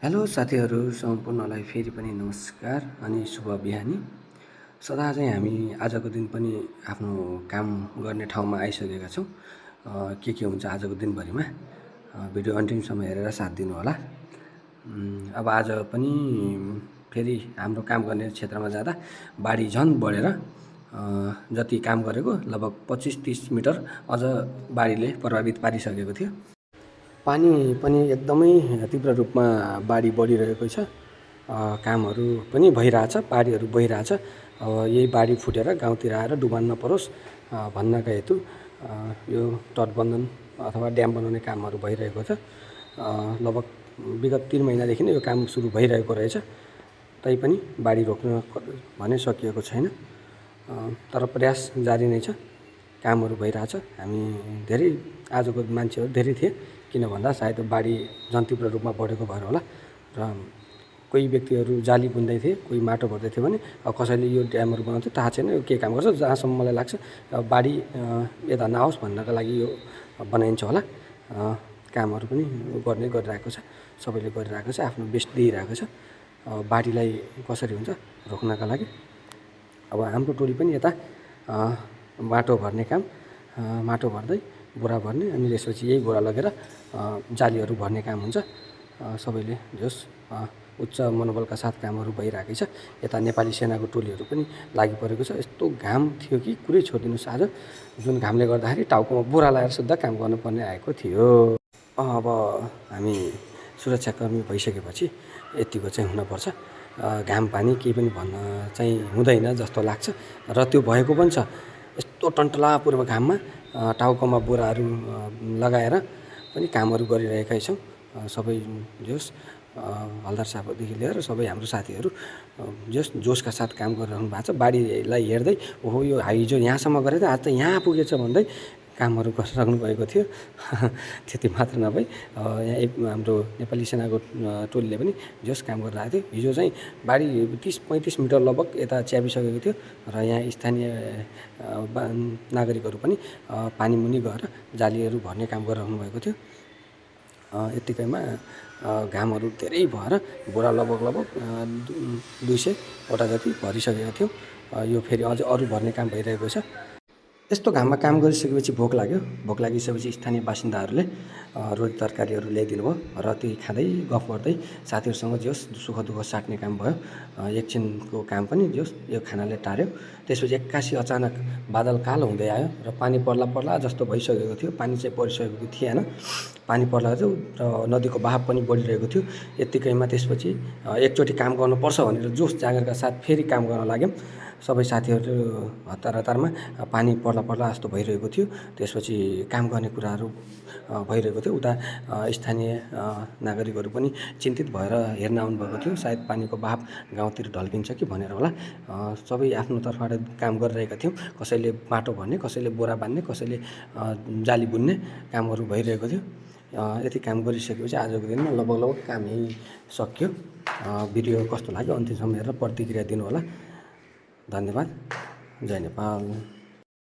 Hello साथीहरू सम्पूर्णलाई फेरि पनि नमस्कार अनि शुभ बिहानी। सदा चाहिँ हामी आजको दिन पनि आफ्नो काम गर्ने ठाउँमा आइसकेका छौँ। के हुन्छ आजको दिनभरिमा भिडियो अन्तिमसम्म हेरेर साथ दिनुहोला। अब आज पनि फेरि हाम्रो काम गर्ने क्षेत्रमा जाँदा बाढी झन् बढेर जति काम गरेको लगभग 25-30 मिटर अझ बाढीले प्रभावित पारिसकेको थियो। पानी पनि एकदमै तीव्र रूपमा बाढी बढिरहेको छ। कामहरू पनि भइरहेछ, बाढीहरू बहिरहेछ। अब यही बाढी फुटेर गाउँतिर आएर डुबान नपरोस् भन्नका हेतु यो तटबन्धन अथवा ड्याम बनाउने कामहरू भइरहेको छ। लगभग विगत 3 महिनादेखि नै यो काम सुरु भइरहेको रहेछ। तैपनि बाढी रोक्न भने सकिएको छैन। तर प्रयास जारी नै छ, कामहरू भइरहेछ। हामी धेरै आजको मान्छेहरू धेरै थिए, किन भन्दा सायद बाढी झन् तीव्र रूपमा बढेको भएर होला। र कोही व्यक्तिहरू जाली बुन्दै थिए, कोही माटो भर्दै थियो भने अब कसैले यो ड्यामहरू बनाउँथ्यो थाहा छैन यो के काम गर्छ। जहाँसम्म मलाई लाग्छ बाढी यता नआओस् भन्नका लागि यो बनाइन्छ होला। कामहरू पनि गरिरहेको छ, सबैले गरिरहेको छ, आफ्नो बेस्ट दिइरहेको छ बाढीलाई कसरी हुन्छ रोक्नका लागि। अब हाम्रो टोली पनि यता माटो भर्ने काम, माटो भर्दै बोरा भर्ने अनि त्यसपछि यही बोरा लगेर जालीहरू भर्ने काम हुन्छ। सबैले जस उच्च मनोबलका साथ कामहरू भइरहेकै छ। यता नेपाली सेनाको टोलीहरू पनि लागिपरेको छ। यस्तो घाम थियो कि कुरै छोडिदिनुहोस् आज, जुन घामले गर्दाखेरि टाउकोमा बोरा लगाएर सुद्धा काम गर्नुपर्ने आएको थियो। अब हामी सुरक्षाकर्मी भइसकेपछि यतिको चाहिँ हुनपर्छ। घाम पानी केही पनि भन्न चाहिँ हुँदैन जस्तो लाग्छ र त्यो भएको पनि छ। यस्तो टन्टलापूर्व घाममा टाउकोमा बोराहरू लगाएर पनि कामहरू गरिरहेकै छौँ। सबै जोस हलदार साहबदेखि लिएर सबै हाम्रो साथीहरू जोसका साथ काम गरिरहनु भएको छ। बाढीलाई हेर्दै ओहो यो हिजो यहाँसम्म गरेर आज त यहाँ पुगेछ भन्दै कामहरू गरिसक्नु भएको थियो। त्यति मात्र नभई यहाँ हाम्रो नेपाली सेनाको टोलीले पनि जोस काम गरिरहेको थियो। हिजो चाहिँ बाढी 30-35 मिटर लगभग यता च्यापिसकेको थियो र यहाँ स्थानीय नागरिकहरू पनि पानीमुनि गएर जालीहरू भर्ने काम गरिरहनु भएको थियो। यत्तिकैमा घामहरू धेरै भएर बोरा लगभग 200वटा जति भरिसकेको थियो। यो फेरि अझ अरू भर्ने काम भइरहेको छ। यस्तो घाममा काम गरिसकेपछि भोक लाग्यो। भोक लागिसकेपछि स्थानीय बासिन्दाहरूले रोटी तरकारीहरू ल्याइदिनु भयो र त्यही खाँदै गफ गर्दै साथीहरूसँग जोस सुख दुःख साट्ने काम भयो। एकछिनको काम पनि जोस यो खानाले टार्यो। त्यसपछि एक्कासी अचानक बादल कालो हुँदै आयो र पानी पर्ला जस्तो भइसकेको थियो। पानी चाहिँ परिसकेको थिएन। पानी पर्ला र नदीको बहाव पनि बढिरहेको थियो। यत्तिकैमा त्यसपछि एकचोटि काम गर्नुपर्छ भनेर जोस जागरका साथ फेरि काम गर्न लाग्यौँ। सबै साथीहरू हतारमा पानी पर्ला जस्तो भइरहेको थियो। त्यसपछि काम गर्ने कुराहरू भइरहेको थियो। उता स्थानीय नागरिकहरू पनि चिन्तित भएर हेर्न आउनुभएको थियो। सायद पानीको बहाव गाउँतिर ढल्किन्छ कि भनेर होला। सबै आफ्नो तर्फबाट काम गरिरहेका थियौँ। कसैले माटो भर्ने, कसैले बोरा बान्ने, कसैले जाली बुन्ने कामहरू भइरहेको थियो। यति काम गरिसकेपछि आजको दिनमा लगभग काम यही सकियो। भिडियो कस्तो लाग्यो अन्तिमसम्म हेरेर प्रतिक्रिया दिनुहोला। धन्यवाद। जय नेपाल।